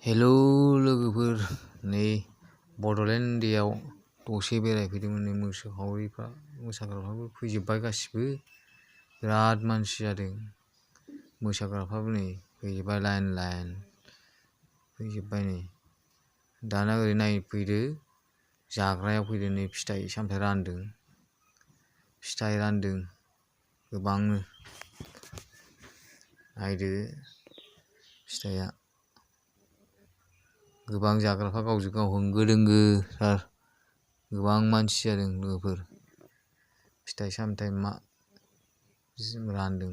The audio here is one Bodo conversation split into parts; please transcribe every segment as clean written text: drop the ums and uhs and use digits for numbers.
हेलौ लोगोफोर, नै बड'लेण्ड देयाव दसे बेरायफैदोंमोन। नै मोसाग्राफ्राबो फैजोब्बाय गासिबो। बिराद मानसि जादों। मोसाग्राफ्राबो नै फैजोब्बाय लाइन फैजोब्बाय। नै दाना ओरै नायफैदो, जाग्रायाव फैदो। नै फिथाइ सामथाइ रानदों गोबांनो। नायदो फिथाइया, गोबां जाग्राफ्रा गावजों गाव होंगो दोंगो थार। गोबां मानसि जादों लोगोफोर। फिथाइ सामथाइ रानदों।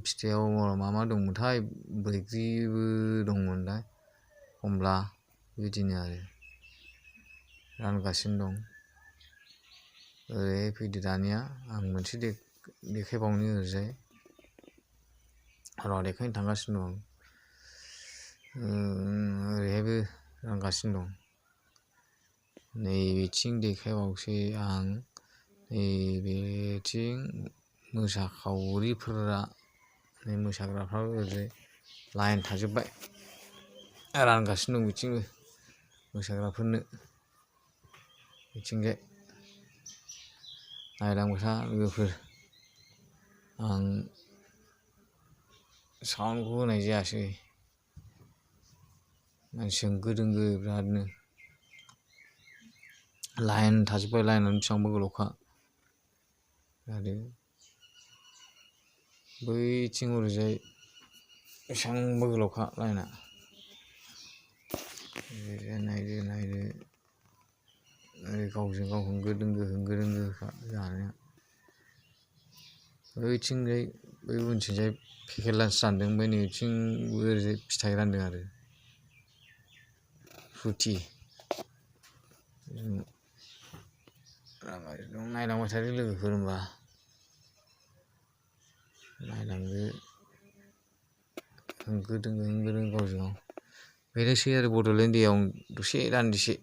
फिथाइयाव मा दंमोनथाय, बैग्रिबो दंमोनदां, खमला, बिदिनो आरो रानगासिनो दं। ओरै फैदो दानिया, आं मोनसे देखायबावनो ओरैजाय देखायनो थांगासिनो दं। ओरैहायबो रानगासिनो दं। नैबेथिं देखायबावसै आं। नैबेथिं मोसाखावरिफोरा, मोसाग्राफ्राबो ओरैजाय लाइन थाजोब्बाय, रानगासिनो दं बिथिंबो मोसाग्राफोरनो। बिथिंजाय नायलांबाय था लोगोफोर। आं साउन्डखौ होनाय जायासै। मानसि होंगो दोंगो बिरादनो। लाइन थाजोब्बाय, लाइनानो बेसेबांबा गोलावखा। आरो बैथिं ओरैजाय बेसेबांबा गोलावखा लाइना। नायदो ओरै गावजों गाव होंगो दोंगोखा जानाया। बैथिंजाय बै उनथिंजाय पेकेट लान्च रानदों। ओमफ्राय नैथिंबो ओरैजाय फिथाइ रानदों आरो फ्रुटि। नायलांबाय थादो लोगोफोर होमबा। नायलांदो, होंगो दोंगो गावजों गाव। बेनोसै आरो बड'लेण्ड देयाव दसे दान्दिसे